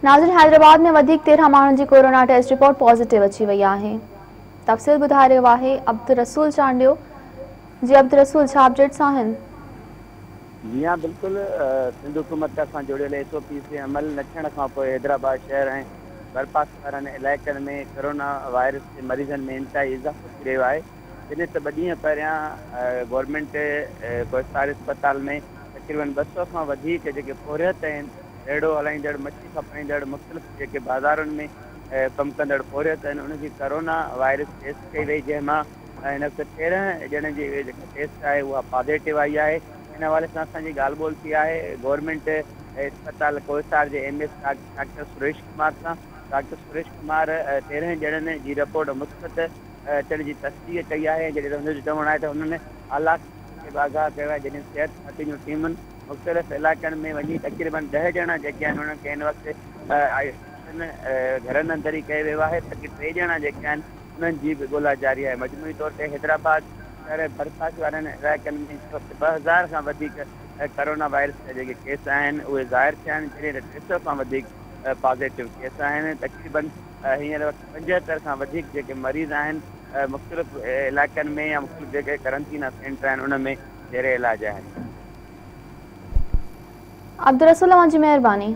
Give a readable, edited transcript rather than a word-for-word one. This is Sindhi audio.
ناظرين حيدرآباد ۾ وڌيڪ 13 ماڻهن جي ڪورونا ٽيسٽ رپورٽ پازيٽو اچي وئي آهي. تفصيل ٻڌائي رهيو آهي عبدالرسول چانڊيو. جي عبدالرسول ڇا اپڊيٽس آهن؟ جي ها بلڪل سنڌ حڪومت طرفان جوڙيل ايس او پيز تي عمل نه ٿيڻ کان پوء حيدرآباد شهر ۽ ڀرپاسي وارن علائقن ۾ ڪورونا وائرس جي مريضن ۾ انتهائي اضافو ٿي رهيو آهي جڏهن ته ٻه ڏينهن پهريان گورنمينٽ ڪوهستار اسپتال ۾ تقريبن 200 کان وڌيڪ جيڪي پورهيت آهن ريڙهو هلائيندڙ، مڇي کپائيندڙ، مختلف جيڪي بازارن ۾ ڪم ڪندڙ پورهيت آهن انهن جي ڪورونا وائرس ٽيسٽ ڪئي وئي جنهن مان هن وقت 13 ڄڻن جي جيڪا ٽيسٽ آهي اها پازيٽو آئي آهي ان حوالي سان اسان جي ڳالهه ٻولهه ٿي آهي گورنمينٽ اسپتال ڪوهسار جي M S doctor Suresh Kumar سان ڊاڪٽر سريش ڪمار 13 ڄڻن جي رپورٽ مثبت اچڻ جي تصديق ڪئي آهي جڏهن ته هن جو چوڻ آهي ته هنن اعليٰ کي به آگاهه ڪيو آهي جڏهن صحت کاتي جون ٽيمن مختلف علائقن ۾ وڃي تقريبن 10 ڄڻا جيڪي آهن انهن کي هن وقت آئسوليشن گهرن اندر ئي ڪيو ويو آهي باقي ٽي ڄڻا جيڪي آهن انهن جي به ڳولا جاري آهي مجموعي طور تي حيدرآباد شهر ۽ ڀرپاسي وارن علائقن ۾ هن وقت 2000 کان وڌيڪ ڪرونا وائرس جا جيڪي ڪيس آهن اهي ظاهر ٿيا آهن جڏهن ته 300 کان وڌيڪ پازيٽو ڪيس آهن تقريبن هينئر وقت 75 کان وڌيڪ جيڪي مريض آهن مختلف علائقن ۾ يا مختلف جيڪي قرنطينه سينٽر آهن ان ۾ زير علاج آهن. عبدالرسول اوهان جي مهرباني.